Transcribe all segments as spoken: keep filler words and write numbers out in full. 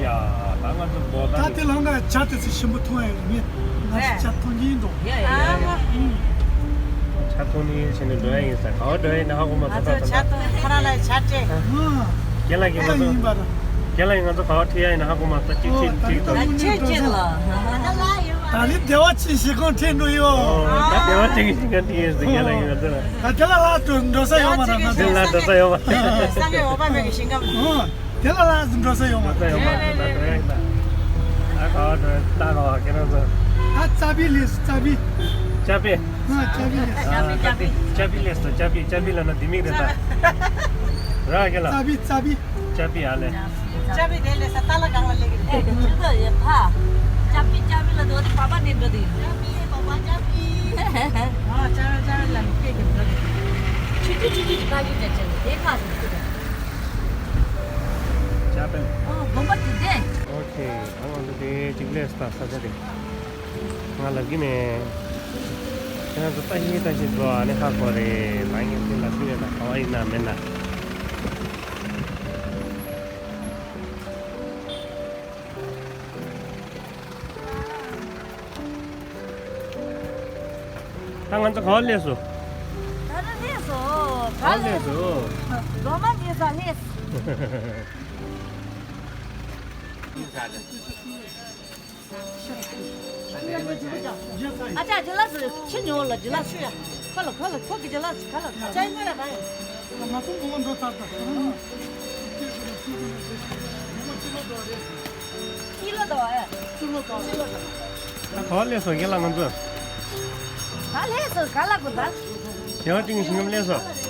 ད་ང་ཚོ་འགྲོ་ད་ད་དེ་ལ་ང་ཇ་དེ་ཚོ་ཞིམ་པོ་འཐུང་ཡ་ཡོད་ངས། ང་ཚོ་ཇ་འཐུང་གི་ཡིན་འགྲོ། ཡ་ཡ་ཡ་ཡ། ཇ་འཐུང་ནི་ཡིན་བྱས་ནས་འགྲོ་ཡ་ཡིན་ས། ག་བ་འགྲོ་ཡ་ཡིན་ན་ཧ་གོ་མ་ང་ཚོ་ད་ཚོ་ཇ་འཐུང་ཁོ་རང་ལ་ཇ་སྤྲད། ཨ། རྒན་ལགས་ཀྱིས་ང་ཚོ་ཡིན་པ་ར། རྒན་ལགས་ཀྱིས་ང་ཚོ་ག་བ་ཁྲིད་ཡ་ཡིན་ན་ཧ་གོ་མ་ས། ཅིག་ཁྲིད་ཁྲིད་དང་། ཁྱེད་ཅིག་ལ། ད་ནི་བདེ་བ་ཅན་ཞིག་གང་ཁྲིད་འགྲོ་ཡོད། ད་བདེ་བ་ཅན་གྱི་ཞིག་གང་ཁྲིད་ཡིན་ཟེར་རྒན་ལགས་ཀྱིས་ང་ཚོ་ལ། ད་དེ་ལ་ལ་འགྲོ་འགྲོ་ས་ཡོད་མ་ར། ང་ཚོ་དེ་ལ་འགྲོ་ས་ཡོད་མ་ར། ས་གའི་འོག་པ་མེད་ཀྱི་ཞིང་ཁམས། དེ་ལ་ལ་འགྲོ་ས་ཡོད་མ་ར། ད་ཡོད་མ་ར། ད་འགྲོ་ཡ་ཡིན་ད། ད་ག་བ་འགྲོ་ཡ་ད་ག་བ་ཁྱེད་རང་ཚོ། ད་ཙ་པི་ལས་ཙ་པི། ཙ་པི། ང་ཙ་པི་ལས། ཙ་པི་ཙ་པི། ཙ་པི་ལས་སོ། ཙ་པི་ཙ་པི་ལ་ན་དེ་མིག་རེད་ད། ར་ཁྱེད་ལ། ཙ་པི་ཙ་པི། ཙ་པི་ཨ་ལེ། ཙ་པི་དེ་ལས་ས་ཏ་ལ་གང་ལ་ལེགས་རེད། ཨེ་ཅི་ད་ཡ་ཕ། ཙ་པི་ཙ་པི་ལ་དོ་དེ་པ་པ་ནས་འགྲོ་དེ། ཙ་པི་པ་པ་ཙ་པི། ཨ་ཙ་པི་ཙ་པི་ལ་ནི་སྐད་ཀྱི་འགྲོ་དེ། ཆུ་ཆུ་ཆུ་ཆུ་ཆུ་ཁ་ཡིག་ཅན་ཅན་དེ་ཁ་སུ་ཁུ་དེ། ཙ་པི། ཨོ་དགོན་པ་དེ་དེ། ཨོ་ཁེ། ཨ་ང་ཚོ་དེ་གཅིག་ལས་ས་ས་ཆ་དེ། ང་ལབ་ཀྱི་མེད། ཁྱེད་རང་ཚོ་ལྟ་ཞིག་ལྟ་ཞིག་འགྲོ་ཨ་ནི་ཧ་གོ་རེད། ང་ངས་ཚིག་ལབ་ཀྱི་མེད་ན་ག་བ་ཡིན་ན་མེད་ན། ད་ང་ཚོ་ག་བ་སླེབས་སོང་། ད་ལྟ་སླེབས་སོང་། ག་བ་སླེབས་སོང་། སྒྲོལ་མ་རྒྱལ་ས་སླེབས་སོང་། ཨ་ཅག་ཇི་ལ་སུ་ཁྱི་ཉོ་ལ་ཇི་ལ་སུ་ཡ། ཁ་ལ་ཁ་ལ་ཁོ་གི་ཇི་ལ་སུ་ཁ་ལ་ཁ་ལ། ཅའི་ངོ་ལ་བ་ཡ། ང་ཚོ་ངོ་འགྲོ་ཚར་ད། ཨི་ལོ་དོ་ཨ། ཨི་ལོ་དོ། ག་བ་སླེབས་སོང་རྒན་ལགས་ང་ཚོ། ག་སླེབས་སོང་ག་ལ་གོ་ད། རྒྱལ་བ་ཅན་གྱི་ཞིང་ཁམས་སླེབས་སོང་།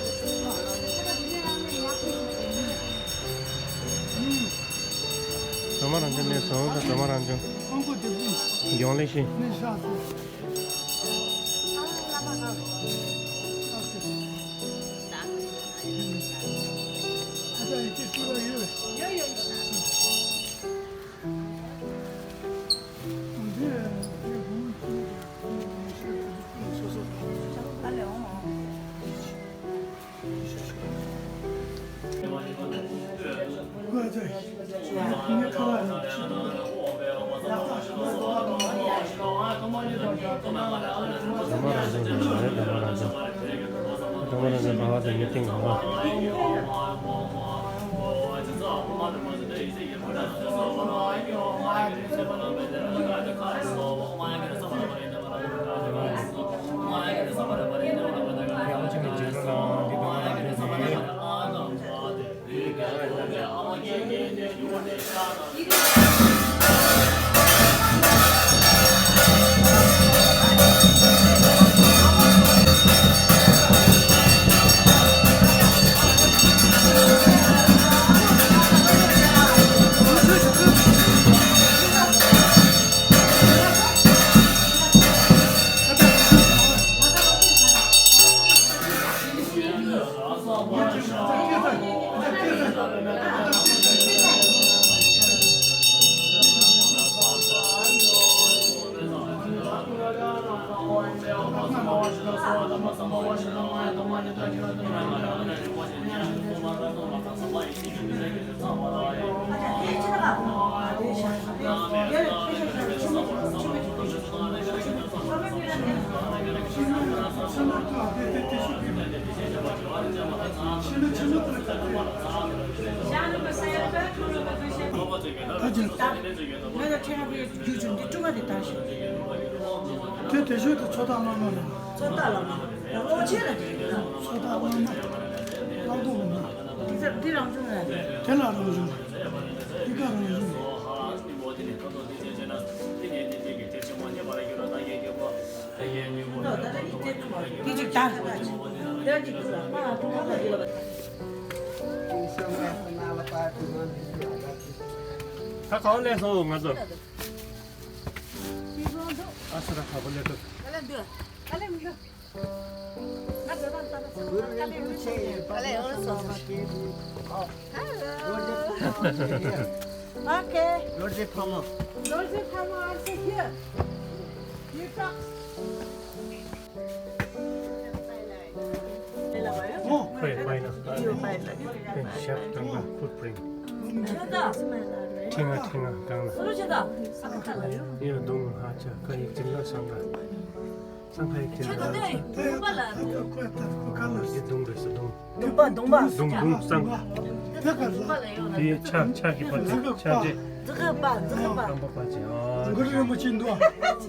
སྒྲོལ་མ་རང་བྱུང་སླེབས་སོང་། ད་སྒྲོལ་མ་རང་བྱུང་། ཡོང་ལེ་ཤི། ད་ཅི། ང་ལ་ཁྲེལ་བ་རྒྱུ་བྱུང་འདི་ཀྲུང་ཨ་དེ་ལྟར་ཞིག་དེ་དེ་ཤོད་དུ་ཚོད་ལྟ་བླ་མ་ལ། ཚོད་ལྟ་བླ་མ། རོགས་ཆེ་ལ་དེ། ཚོད་ལྟ་བླ་མ། བླ་མ་བླ་མ། འདི་ཚ་འདི་རང་བྱུང་རེད། དེ་ལ་རང་བྱུང་། འདི་ག་རང་བྱུང་རེད། དེ་ཅིག་ད། དེ་ཅིག་ད། ད་ག་བ་སླེབས་སོང་ང་ཚོ། ཨ་སི་ར་ཁ་བ་ལེ་ཏོ། ག་ལེ་འདུག་ག་ལེ་མི་འདུག་ང་ཚོ་ད་ལྟ་ག་ལེ་མི་འདུག་ག་ལེ་འོ་སོ། Hello. Okay. Lord J Phamo. Lord J Phamo, I'm here. You talk. ཁོས་པའི་ན། ཁོས་ཞབས་དང་པོ་ཁུར་པྲིན། ཁྲི་ང་ཁྲི་ང་གང་ལ། སོ་རུ་ཆེ་ད། ས་ཁ་ཐ་ལ་ཡོད། ཡོད་དུང་ཧ་ཆ་ཁ་ཡིག་ཅིག་ལ་སང་ག་སང་ཁ་ཡིག་ཅིག་ཆ་ལ་ད་ཡོད་པ་ལ། ཁོ་ཁོ་ཁ་ལ་ཡི་དུང་རེད་ས་དུང་། དུང་པ་དུང་པ། དུང་དུང་སང་། དུང་པ་ལ་ཡོད་ན། དེ་ཆ་ཆ་གི་པ་ཆ་ཆ་ཆེ། ཛི་གི་པ་ཛི་གི་པ། རྐང་པ་པ་ཆེ་ཨ། གུ་རུ་རིན་པོ་ཆེ་འདུག་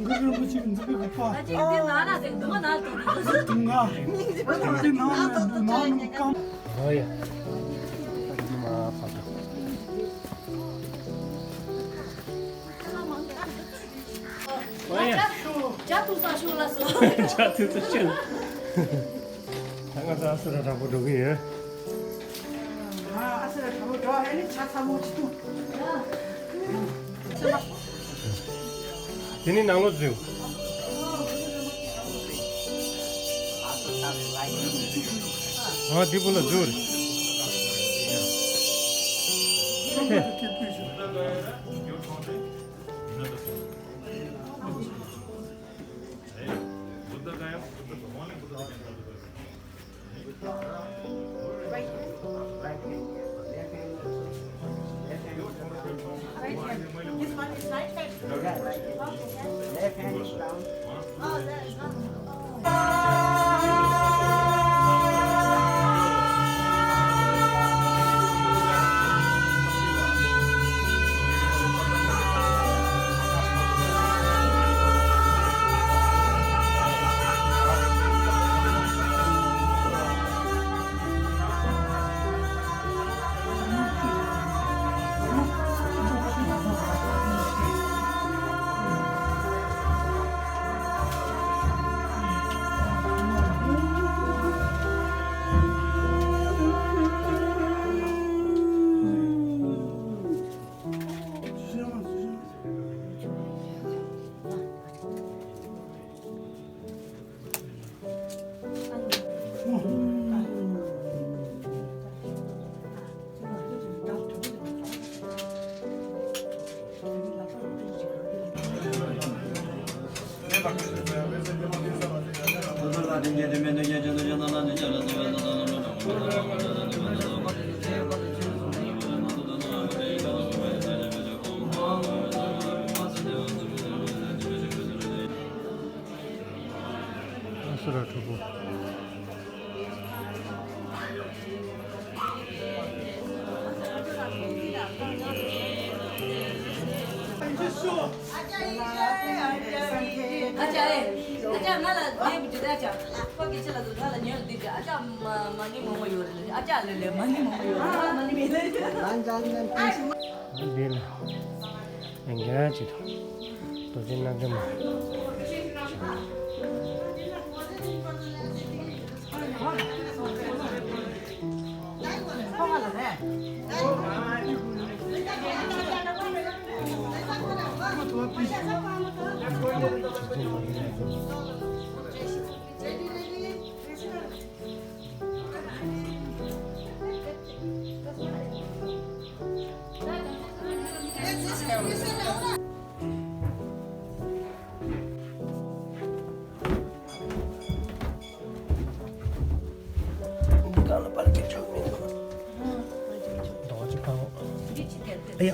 གུ་རུ་རིན་པོ་ཆེ་གི་ཛི་གི་པ། ཨ་ཅིག་དེ་ན་ན་ཟེར་དུང་ང་ན་དུང་དུང་ང་། དེ་ན་ན་དུང་ང་ནམ་གང་། ཨོ་ཡ། ཨོ་ཡ། ཇ་ཐུག་ས་ཤོག་ལ་སོ། ཇ་ཐུག་ས་ཤོག་ད་ང་ཚོ་ཨ་སི་ར་དྲག་པོ་འགྲོ་གི་ཡོད། ཨ་སི་ར་དྲག་པོ་འགྲོ་ཨ་ནི་ཇ་ཚ་མོ་ཅིག་འཐུང་། དེ་ནི་ནང་ལོགས་འཛུལ། ཨ་འདི་བུ་ལ་འཛུལ། ཧེ། This one is right hand. Left hand is down. ཨ་སུ་ར་གྲོགས་པོ། ཨ་ཅག་ཨེ། ཨ་ཅག་ང་ལ་ལས་བུ་ཅི་ད་ཅག་ཁོ་གི་ཆེ་ལ་དུ་ང་ལ་ཉོན་འདི་ཅག་ཨ་ཅག་མ་མ་ནི་མོ་མོ་ཡོད་རེད། ཨ་ཅག་ལས་ལས་མ་ནི་མོ་མོ་ཡོད་རེད། ང་ལ་མ་ནི་མེད་ལས། འདི་ལ་ཡང་རྒྱ་ཅི་དང་། རྡོ་རྗེ་རྣལ་འབྱོར་མ། འདི་གང་ལ་པར་སྐྱེལ་ཆོག་མིན་འདུག་རྡོ་རྗེ་དཔའ་བོ། ཨ་ཡ།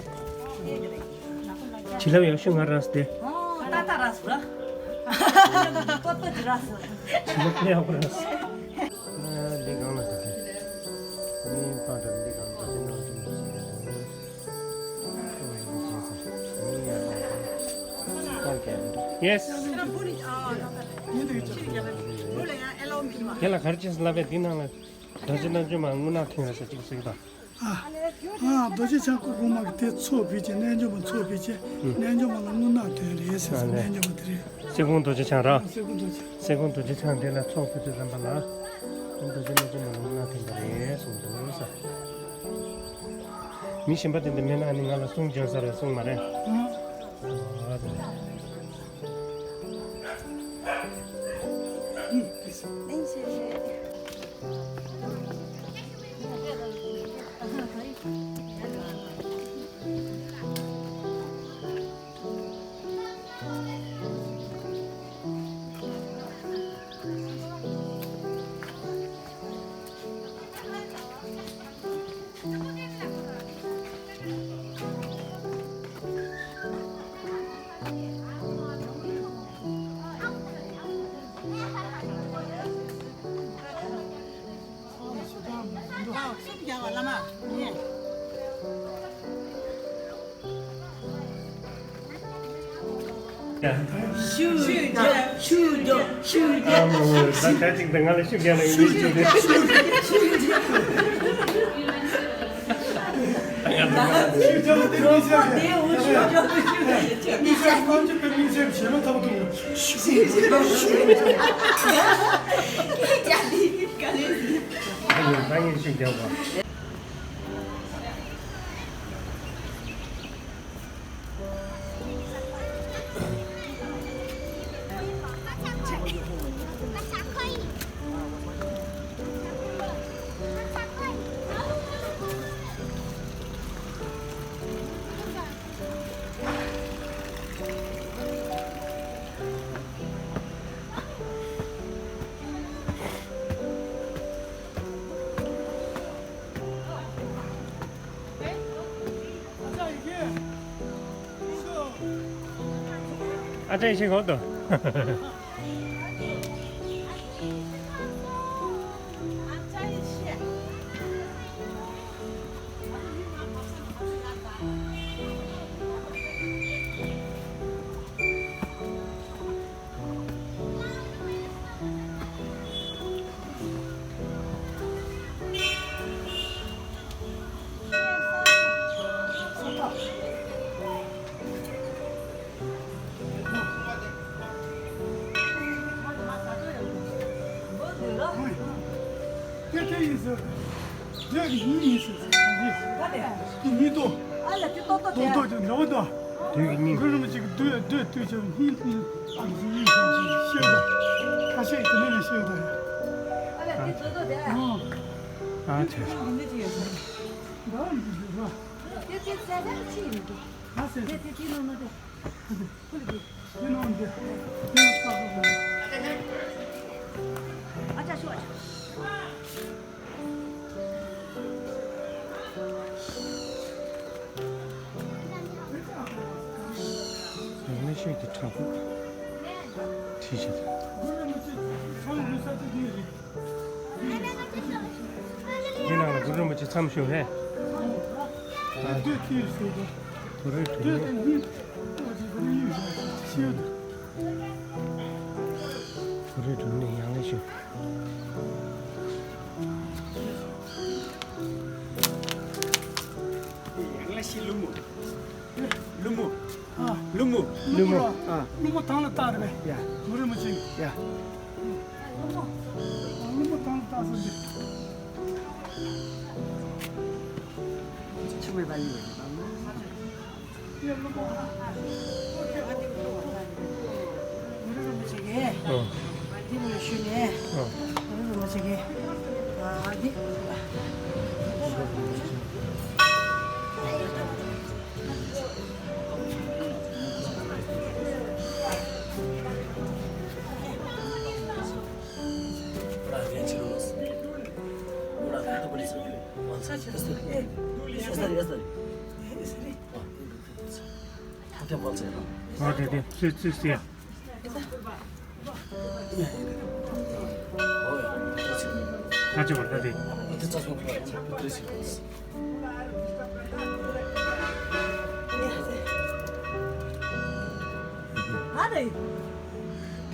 བྱིན་རླབས་ཡག་ཤོས་ང་རག་སྟེ། ཏག་ཏག་རག་སོང་ར། ཏོག་ཏོག་ཅིག་རག་སོང་། བྱིན་རླབས་ཡག་པོ་རག་སོང་། ཨ་འདི་གང་ལ་འདུག་སྟེ། ཨ་ནི་པར་འདི་གང་ལ་འདུག་སྟེ་ནང་དུ་འདུག་སྟེ། Yes. དེ་ལ་ག་རེ་བྱས་ལབ་པས་འདི་ནང་ལ་རྡོ་རྗེ་རྣལ་འབྱོར་མ་རྔུལ་ནག་ཐོན་ཡོད་ཟེར་གཅིག་ཟེར་གི་དང་། ཨ། ཨ། རྡོ་རྗེ་འཆང་སྐུ་གོང་མ་གི་དེ་ཚོགས་ཕུལ་བྱས་རྣལ་འབྱོར་མ་ཚོགས་ཕུལ་བྱས་རྣལ་འབྱོར་མ་ལ་རྔུལ་ནག་ཐོན་རེད་ཟེར་སོང་། རྣལ་འབྱོར་མ་དེ་རེད། སེ་གོང་རྡོ་རྗེ་འཆང་ར། སེ་གོང་རྡོ་རྗེ། སེ་གོང་རྡོ་རྗེ་འཆང་དེ་ལ་ཚོགས་ཕུལ་དུས་ཙམ་པ་ལ། རྡོ་རྗེ་རྣལ་འབྱོར་མ་ལ་རྔུལ་ནག་ཐོན་པ་རེད་གསུངས་འདུག་ས། མི་གཞན་པ་དེ་འདྲ་མེད་ན་ཨ་ནི་ང་ལ་གསུང་བྱོས་ཟེར་བས་གསུངས་མ་རེད། ཨ། ཨ། ཤུ་རྒྱག་ཤུ་རྒྱག་ཤུ་རྒྱག་ཨ་མོ་ད་ག་ཅིག་དང་ང་ལ་ཤུ་རྒྱག་ན་ཡིན་ཤུ་རྒྱག་ཤུ་རྒྱག་ཨ་ཅག་ཡེ་ཤེས་གོ་ཏོ། དེ་དེ་ཡིན་ཟེར། དེ་གི་ཡིན་ཡིན་ཟེར་ཟེར། དེ་ཡིན་ཏོ། ཏོག་ཏོག་ཅིག་འདྲ་བོ་དོ། དེ་གི་ཡིན། གུ་རུ་མི་གཅིག་གི་དུས་དུས་དུས་ཆེན་ཡིན་ཡིན། ཨ་ཡིན་ཡིན་ཟེར་ཤེས་དོ། ཁ་ཤས་ཀྱི་དེ་ནས་ཤེས་དོ། ཨ་ཆེ། འདྲ་བོ་མི་འདུག་ཟེར་བ། དེ་དེ་ཟ་ཟ་ཅི་ཡིན་འདུག་ཨ་ཟེར། དེ་དེ་དེ་ནང་ན་དེ། ཡང་ན་ཤོད་ཀྱི་ཁྲག་ཁུག་ཁྲིད་བྱེད། འདི་ནང་ལ་གུ་རུ་རིན་པོ་ཆེ་མཚམས་བཞུགས་རེད། ད་དུ་རེ་དུ་ནི། དུ་རེ་དུ་ནི་ཡང་ལེ་ཤོད། ཡང་ལེ་ཤི་ལུ་མོ། ལུ་མོ། ཨ། ལུ་མོ། ལུ་མོ། ཨ། ལུ་མོ་ཐང་ལ་བཏགས་རེད་པས། ཡ། གུ་རུ་རིན་པོ་ཆེ། ཡ། ལུ་མོ། ལུ་མོ་ཐང་ལ་བཏགས་ཟེར་ཏེ། ཆུ་མེད་པ་ཡིན་པས། ཡ། ལུ་མོ། གུ་རུ་རིན་པོ་ཆེ་གིས། ཨོ། འདི་མོ་ཞུས་ནས། ཨོ། གུ་རུ་རིན་པོ་ཆེ་གིས། ཨ། འདི།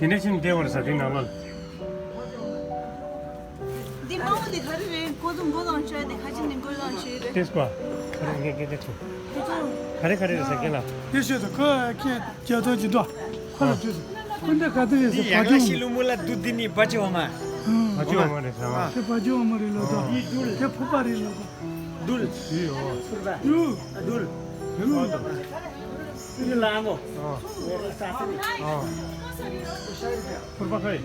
དེ་འདྲ་ཕྱིན་བསྡད་པར་ཟ་དེ་ནང་ལ། འདི་དམར་པོ་དེ་ག་རེ་རེད། ཀོ་ཟུ་མགོ་ལོང་བྱས་ཏེ་ཁ་ཆེ་ནས་མགོ་ལོང་བྱས་རེད། ཏེས་པ། ག་རེ་ངས་སྐད་ཆ་དྲིས། ག་རེ་ག་རེ་རེད་ཟེར་སྐད་ལ། དེ་ཤོད་དོ། ཁོ་ཁྱེད་རྒྱ་ཐོག་ཅིག་འདུག་ཁོ་ལ་དྲིས་སོང་། ཁོ་འདི་ག་དུས་རེད་ཟེར། བ་ཇོ། ལུ་མོ་ལ་དུ་འདི་ནི་བ་ཇོ་མ། བ་ཇོ་མ་རེད་ཟེར་བ། དེ་བ་ཇོ་མ་རེད་ལོ་དོ། དེ་ཕུ་པ་རེད་ལོ་དོ། དུལ། དུལ། དུལ། དུལ་ལ་མོ། ཨོ། ཨོ། ཕུར་པ་ཁའི།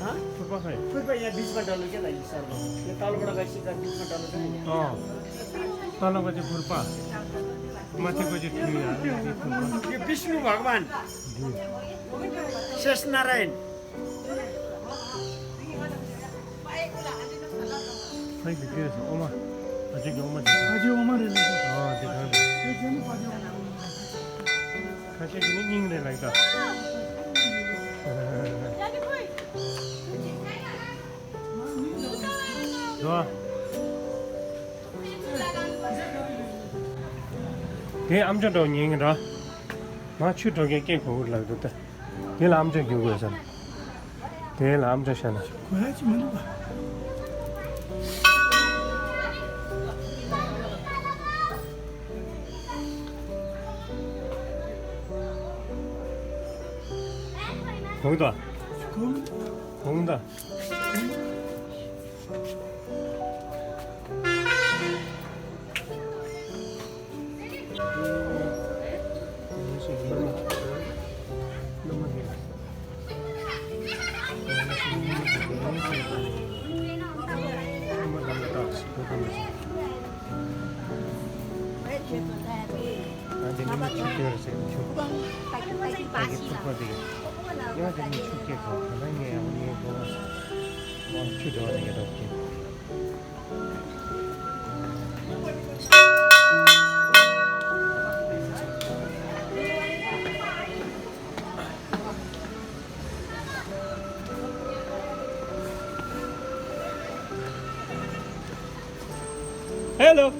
ཧ། ཕུར་པ་ཁའི། ཕུར་པ་ཡ་བིས་མ་འདྲ་ལོ་ཁྱེད་ལ་ཡིན་ས་རོ། ཡ་ཏཱ་ལོ་པ་ཁ་ཤི་ཀ་བིས་མ་འདྲ་ལོ་ཁྱེད་ལ་ཡིན། ཨོ། ཏཱ་ལོ་པ་ཅི་ཕུར་པ། མ་ཐེ་གོ་ཅི་ཐུ་ཡ་ཡ་བིས་ཕུར་པ། ཡ་བིཤ་ནུ་བྷག་ཝཱན། ཤེཤ་ནཱ་ར་ཡན། ཕ་གི་སྐྱེས་སོ་ཨོ་མ། ཨ་ཅེ་གི་ཨོ་མ་ཅིག་ཨ་ཅེ་ཨོ་མ་རེད་ལ། ཨ་དེ་གང་རེད། དེ་ཚོ་ནི་ཕ་གི་ཨོ་མ་རེད། ཁ་ཤས་ཀྱི་ནི་སྙིང་རེད་ལ་ཡིན་ད། འགྲོ། དེ་ཨམ་ཅོག་འདྲ་བོ་ཉན་གི་འདྲ། ང་ཆུ་འགྲོ་མཁན་སྐད་གོ་གི་ལབ་འདུག་ད། དེ་ལ་ཨམ་ཅོག་རྒྱུག་དགོས་ཟེར། དེ་ལ་ཨམ་ཅོག་བཞག་ན། གོ་ཡ་ཅི་མི་འདུག་པ། གོང་དུ། གོང་དུ། Hello.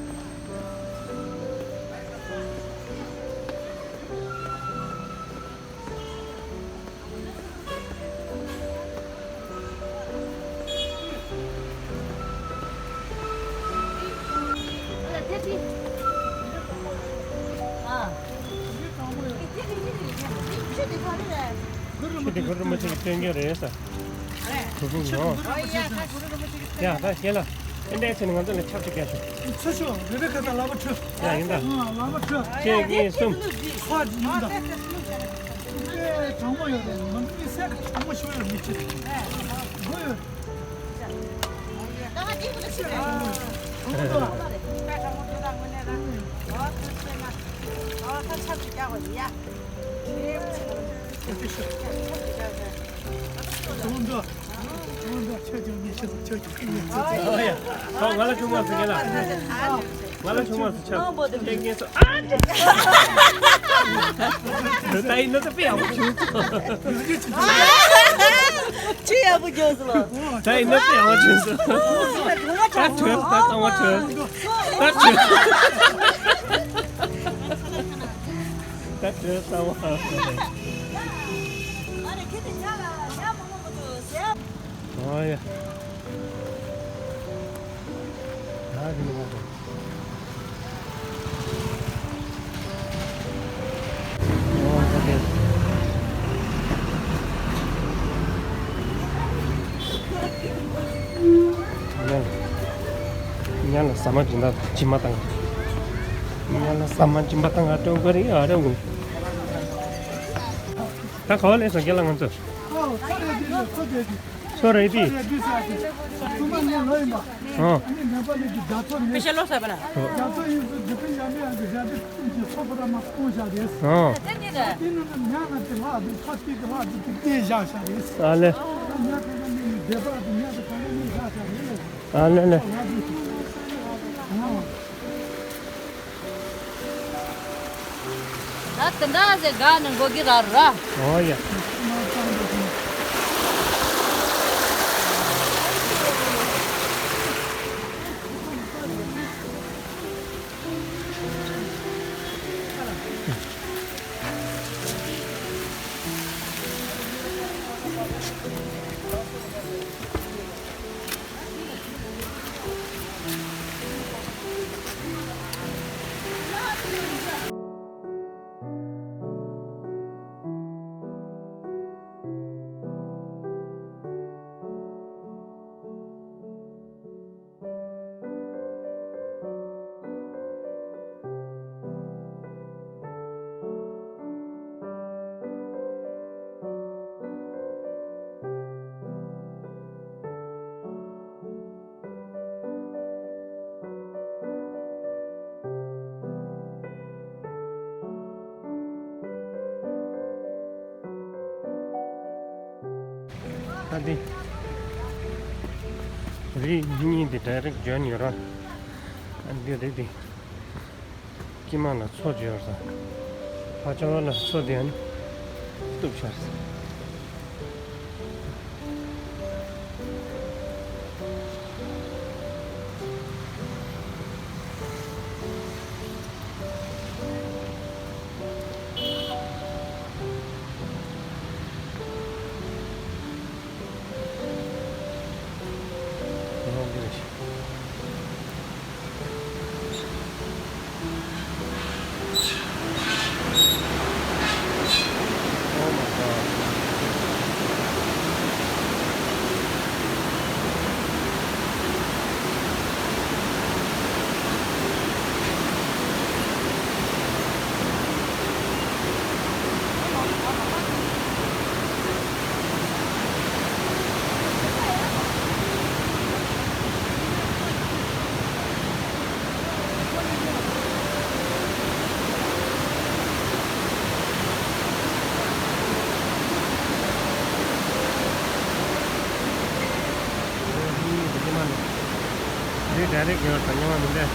ཆུ་དེ་གུ་རུ་རིན་པོ་ཆེ་གི་སྟོན་རྒྱུ་རེད་ས། གུ་རུ་ངོ་། ཡ་ད་ཞེ་ལ། ཨེ་འདྲས་བྱས་ནས་ང་ཚོ་ལ་ཆབ་ཅིག་རྒྱག་ཤོག་ཆུ་ཆུ་རེ་རེ་ཁ་ད་ལག་པ་འཁྲུ། ཡ་ཡིན་ད། ལག་པ་འཁྲུ། གཅིག་གཉིས་གསུམ། ཁ་ཡིན་ད། དེ་གྲང་མོ་ཡོད་རེད། ང་ཚོ་མི་སེར་གྲང་མོ་ཤོར་ཡོད་མི་ཁྲིད། སྒོ་ཡོད། ཨོ་ཡ། ཁོ་ང་ལ་ཆུང་མ་ཟེར་ངེས་ལ། ང་ལ་ཆུང་མ་ཟེར་ཆགས། ཁྱེད་ངེས་སོ། ཨ་ཅེ། ད་ཡིན་ན་ད་དཔེ་ཡག་པོ་བྱུང་སོང་། ཆུ་ཡག་པོ་བྱུང་སོང་། ད་ཡིན་ན་དཔེ་ཡག་པོ་བྱུང་སོང་། ད་བྲོས། ད་གཙང་མ་བྲོས། ད་བྲོས། ད་བྲོས་གཙང་མ། ཨོ་ཡ། ད་དེ་ནི་མ་དང་། ཨོ་ད་དེ། ཉ་ལ་ཉ་ལ་ཟ་མ་སྦྱིན་པ་སྦྱིན་པ་བཏང་། ཉ་ལ་ཟ་མ་སྦྱིན་པ་བཏང་། ཨ་སྤྲོ་ག་རེ་ཨ་རེ་འོ། ད་ག་བ་ལས་སོང་རྒན་ལགས་ང་ཚོ། ཨོ་ད་རེད་དེ་རེད། ཚོ་དེ་དེ། ཚོ་རེད་དེ། ཚོ་རེད་དེ་ཟེར་དེ། ཚོ་མ་ནས་ལོ་ཡིན་པ། ཨོ། ཨ་ནི་ནེ་པ་ལི་གི་རྒྱ་ཚོ་རེད། དཔེ་ཆ་ལོ་ས་པ་ལ། རྒྱ་ཚོ་ཡིན་ཚུལ་འདི་ཚོ་ཡང་མེད་ཡང་གི་རྒྱ་དེ་ཀུན་གྱི་ཚོ་པ་ར་མ་སྤུངས་བཞག་རེད། ཨོ། དེ་ནི་ན་ཉག་ན་དེ་ལྷག་དེ་ཚོ་དེ་གི་ལྷག་དེ་དེ་བལྟས་བཞག་བཞག་རེད། ཨ་ལེ། ཉག་ག་ན་མི་ནི་སྡེ་པ་དེ་ཉག་དེ་ག་ན་མི་བཞག་བཞག་རེད། ཨ་ལེ་ལེ། ཨོ། ད་དེ་འདྲ་ཟེར་དགའ་ནས་འགྲོ་གི་ར་ར། ཨོ་ཡ། ཨ་འདི། རི་གཉིས་འདི་ཌའི་རེག་ཊི་འཇོན་ཡོད་ར། ཨ་འདི་རི་འདི། དཀྱིལ་མ་ལ་མཚོ་འཇོར་ས། ཕ་ཆོ་ལ་མཚོ་དེ་ཡང་གཏུབ་ཤར་ས། རེ་གི་ཡོད་དང་ཉམས་མ་མི་འདྲ།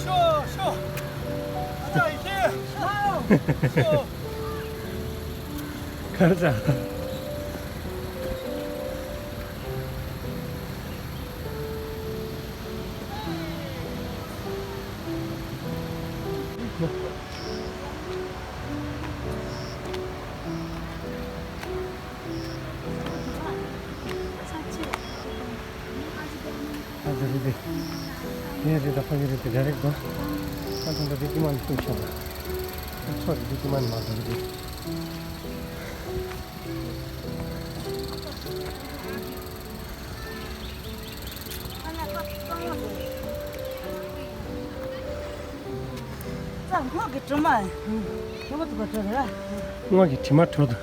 ཤོ་ཤོ། ཨ་ཅག་ཡེ་ཤེས། ཤོ། གར་ཟ། ཨ་ཙི་རེད་དེ། ངས་རེད་ད་ཕ་གི་རེད་དེ་རེད་རེད་དོ། ཨ་ཙི་འདྲ་དེ་ཀི་མ་ནི་ཤུགས་ཆེ་ན། ཨ་ཚོ་རེད་དེ་ཀི་མ་ནི་མ་དོ་རེད་དེ། ཙག་སྔོ་གི་དྲི་མ། སྔོ་གི་དྲི་མ་དྲོ་དང་།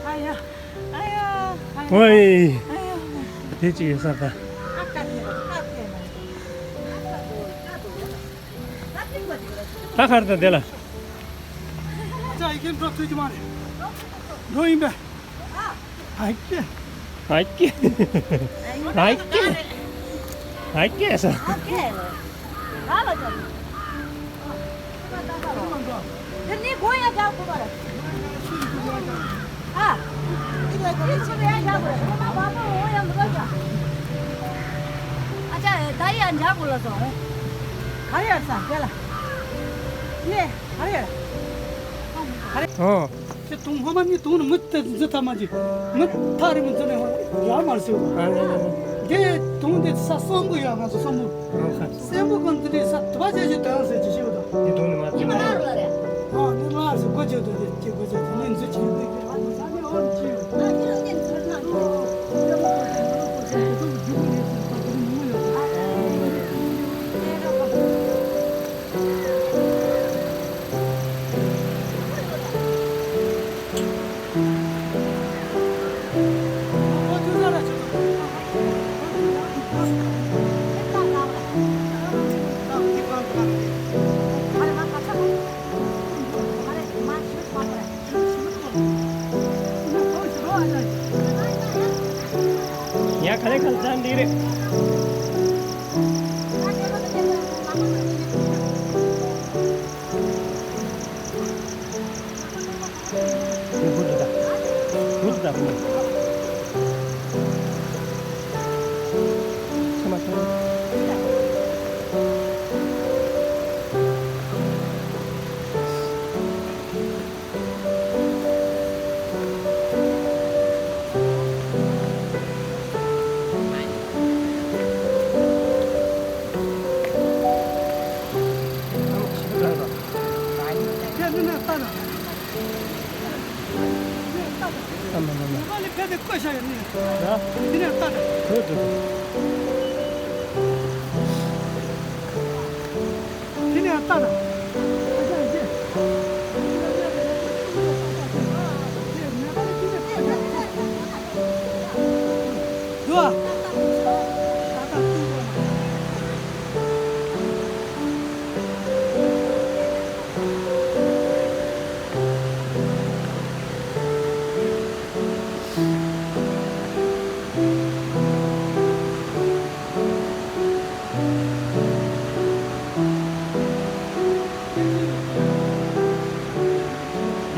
ཨ་ཡ། ཨ་ཡ། ཨ་ཡ། ཨོའི། ཨ་ཡ། དེ་ཅི་ཡོད་ས་ད། ད་གར་དང་དེ་ལ། ཅག་ཡེ་ཤེས་འགྲོ་ཐུབ་ཀྱི་མ་རེད། འགྲོ་ཡིན་པས། ཨ་ཀེ། ཨ་ཀེ། ཨ་ཀེ། ཨ་ཀེ་ས། ཨ་ཅག་ད་ཡ་འཇག་གོ་ལ་སོང་། ག་རེ་ཡར་ས་དེ་ལ། ཡེ། ག་རེ་ཡར། ག་རེ། ཨོ། དེ་དུང་ཧ་མ་ནི་དུང་ནི་མི་དེ་འཛི་ཐ་མ་ཅི། མི་ཐ་རི་མི་འཛི་ནི་ཧ་ཡ་མར་སེ་བ། ཨ་ལེ་ལེ་ལེ། དེ་དུང་དེ་ས་གསོན་པོ་ཡ་ང་ཚོ་གསོན་པོ། ཨོ་ཁ། གསོན་པོ་གང་དེ་ས་དུ་བ་ཅེ་ཅེ་དང་ཟེར་ཅི་ཤེས་བ་དང་། དེ་དུང་ནི་མ་ནི་མ་ལ་རེད། ཨ་ནི་ལ་སེ་གོ་ཅེ་དང་དེ་ཅེ་གོ་ཅེ་དེ་ནི་འཛི་ཅི་ཡོད་དེ་ཨ་ནི་ས་ནི་ཨོ་ཅི་ཡོད། ཡ་ག་ལེ་ག་ལེ་ཙམ་འདི་རེད།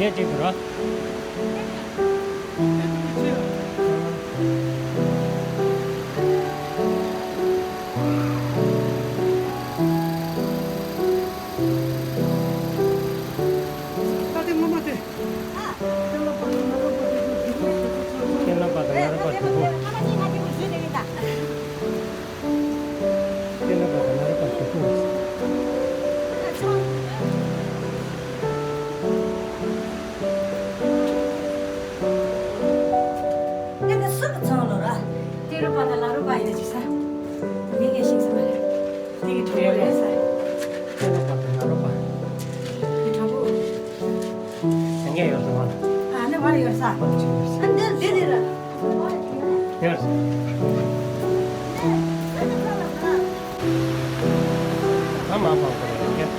ལས་ཅིག་ཏུ་ར། ད་དེ་ངོ་མ་དེ། ཁྱེད་ལ་པ་དང་ང་ར་པ་དུ་བོ། ཁྱེད་ལ་པ་དང་ང་ར་པ་དུ་བོ། ཡར་ཡོད་ས། ཨ་འདིར་འདིར་འདིར། ཡར། ད་མ་པང་པོ་རེད་ཡ།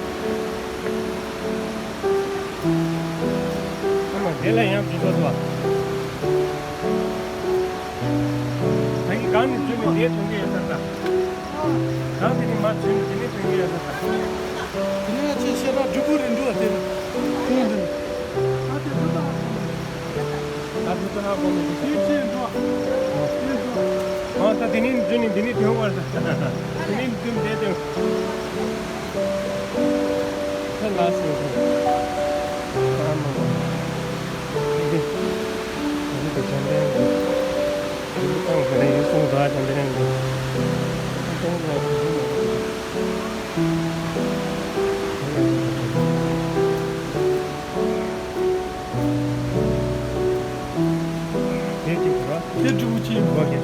ཨ་མ་དེ་ལ་ཡང་འདི་ཚོ་ཚོ། ད་གི་གང་ནས་བཙུན་ནས་དེ་ཐོན་གི་ཡོད་ས་ད། གང་དེ་ནས་མ་བཙུན་ནས་དེ་ནས་ཐོན་གི་ཡོད་ས་ད། དེ་ནས་ང་ཚོས་བཤད་གྲྭ་སྒྲིག་པོ་རེད་འདུག་དེ་ནས་ཁོང་དེ་ནས། ད་དེ་ཚོ་ད་ཨ་ཁོང་ནས། ད་དེ་ཚོ་ཧ་གོ་མི་འདུག་ད་དེ་ཚོ་ཨ་ད་དེ་ནས་བཙུན་ནས་དེ་ནས་ཐོན་བར་ད། དེ་ནས་བཙུན་དེ་ཐོན། ཁ་ལག་ཟེར་དུས། ཨ་མ་མ། འདི་འདི་འདི་འདི་འཇམ་པའི་འདི། འདི་བཏང་གི་རེད་ཡོད་སོང་ཙང་འཇམ་པའི་འདི། ཨ་ཏོང་ལ་འདི་མ་རེད། དེ་གཅིག་རེད་བ། དེ་འབྲས་བུ་གཅིག་ཡིན་པ། ཨོ་ཁེ།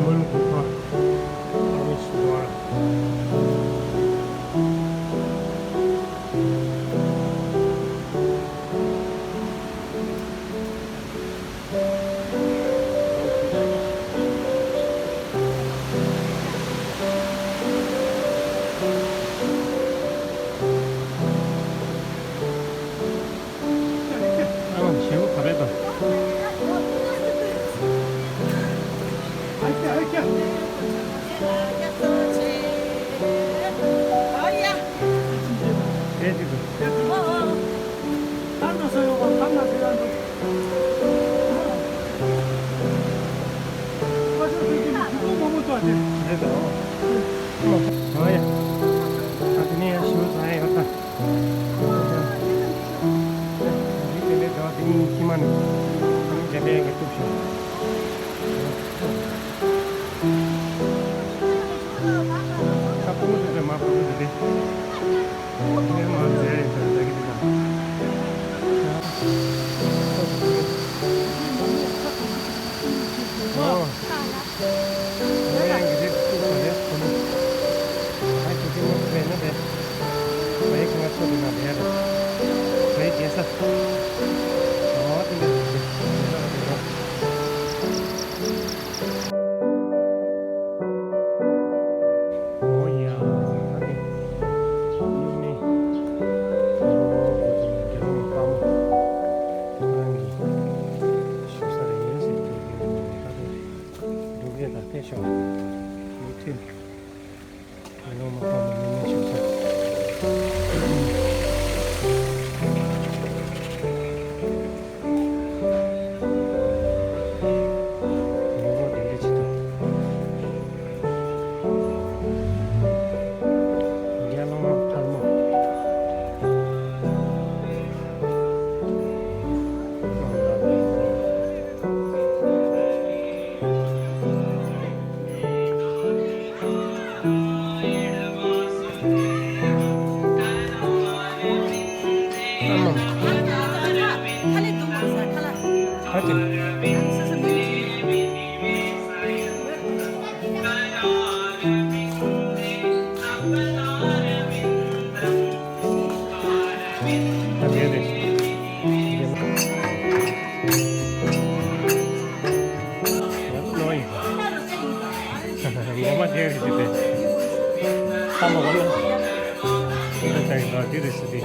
མོན་གྷོ་ཕ་ཨ་མི་སི་དོར། ཨ་ཞེ་པོ་ག་རེ་དང་། དེ་ཅིག་དང་། དེ་དང་། ཨོ་ཡ། ད་དེ་ནས་ཡང་ཞེ་པོ་ཟ་ཡ་ཡོད་ད། འདི་དེ་འདྲའི་འདྲ་བ་དེ་གཉིས་ཤི་མ་ནི། དེ་ནི་འདྲ་འདྲ་གི་གཏུབ་ཤོག་ད་ཕུ་མུ་དེ་དེ་མ་ཕུ་མུ་དེ་དེ། དེ་མ་ཟེར་ཡིན་ཟེར་ཟ་གི་དེ་དང་། ཨོ། ང་རང་གི་རེད་ཐུག་པ་རེད་ཁོ་ནི། ང་ཁྱེད་ཀྱི་མ་ཐུག་པས་ན་རེད། ང་ཡི་ཁ་ང་ཚོ་དེ་ན་རེད་རེད། ང་ཡི་རྒྱལ་ས། ཨོ་དེ་འདྲ་རེད་རེད། རྒྱལ་ས་རེད་རེད། ཨོ་ཡ། ད་ནི་སྨྱུག་མའི་རྒྱལ་བོ་དཔའ་མོ་ཁོ་རང་གི་བཞུགས་ས་རེད་ཟེར་གྱི་ཡོད། ད་དུང་འབྲུག་རྒྱལ་དང་བསྟན་ཤོག་མི་ཁྲིམས། ལོ་མ་པ་མ་མི་མེད་ཞུ་ས། ངོ་བོ་དེ་འདྲ་ཅིག་འདུག་རྒྱལ་ལོ་མ་ཐལ་མོ། ངོ་མ་དེ་རེད་ཟེར་ཏེ། ཁ་མོ་གོ་ན། ཁ་ཏ་ཡི་ལོ་དེ་རེད་ཟེར་ཏེ།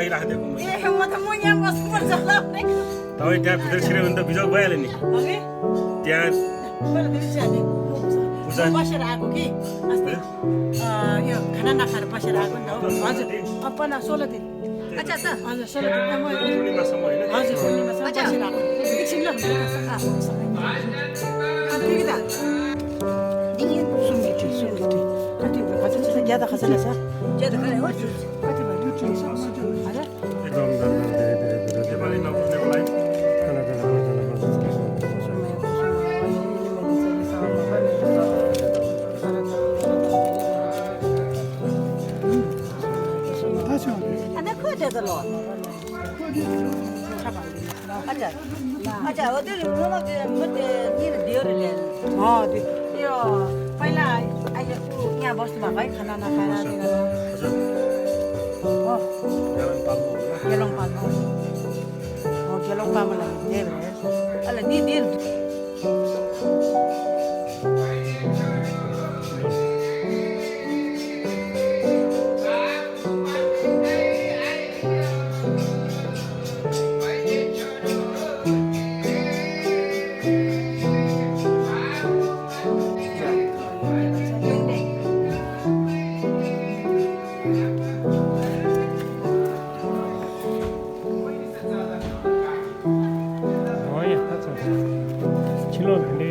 ཡིན་ལ་ཧ་དེ་གོ་མོ། ཨེ་ཧེ་མ་ད་མོ་ཉམས་པ་སུ་མར་ཇག་ལ་ནི། ད་བའི་དེ་བུ་དར་ཆེ་རེ་འདི་བི་ཇོག་བའི་ལ་ནི། ཨོ་ཁེ། དེ་ཡང་། པར་འདི་བྱས་ནི། བུ་ས། པ་ཤར་ཨ་གོ་ཁེ། ཨ་སྟེ། ཨ་ཡོ་ཁ་ན་ན་ཁར་པ་ཤར་ཨ་གོ་འདི་བ་ཟི། ཨ་པ་ན་སོ་ལ་དེ། ཨ་ཅག་ད། ཨ་ཟི་སོ་ལ་དེ་ཨ་མ་ཡོ། ཨ་ཟི་ཁོ་ནི་མ་ས་མ་ཡིན་ན། ཨ་ཟི་པ་ཤར་ཨ་གོ་ཁེ་ཆིན་ལ་འདི་ད་ས་ཨ་ས་མ་ཡིན་ན། ཨ་ཁེ་གི་ད། འདི་ཡིན་གསུང་གི་ཁྲིད་གསུང་གི་ཁྲིད། ཨ་ཁེ་གི་ཁ་ཚ་ཆ་ས་རྒྱ་ད་ཁ་ཚ་ལ་ས། རྒྱ་ད་ཁ་ལ་ཨོ་ཅུ། ཨ་ཁེ་གི་ལུ་ཁྲིད་ས་མ་ཅུ། ཨ་རེ། ཨ་ན་ཁོ་དེ་ད་ལོ། ཨ་ཅག་ཨ་ཅག་འོ་དེ་རིང་ངོ་མ་གི་མི་དེ་གཉིས་ལ་བསྡད་ཡོད་རེད་ལས། ཨོ་དེ། ཡོ། པའི་ལ་ཨ་ཡ་ཁུ་ཉ་བོ་སི་མ་གའི་ཁ་ན་ན་ཁ་ན་དེ་ན་ལོ། ཨོ། དགེ་སློང་དཔལ་མོ། ཨོ་དགེ་སློང་དཔལ་མོ་ལ་ཡིན་བསྡད་པ་རེད། ཨ་ལ་འདི་འདི། ཨོ་ཡ་ད་ཚོ། ཕྱི་ལོགས་ལ་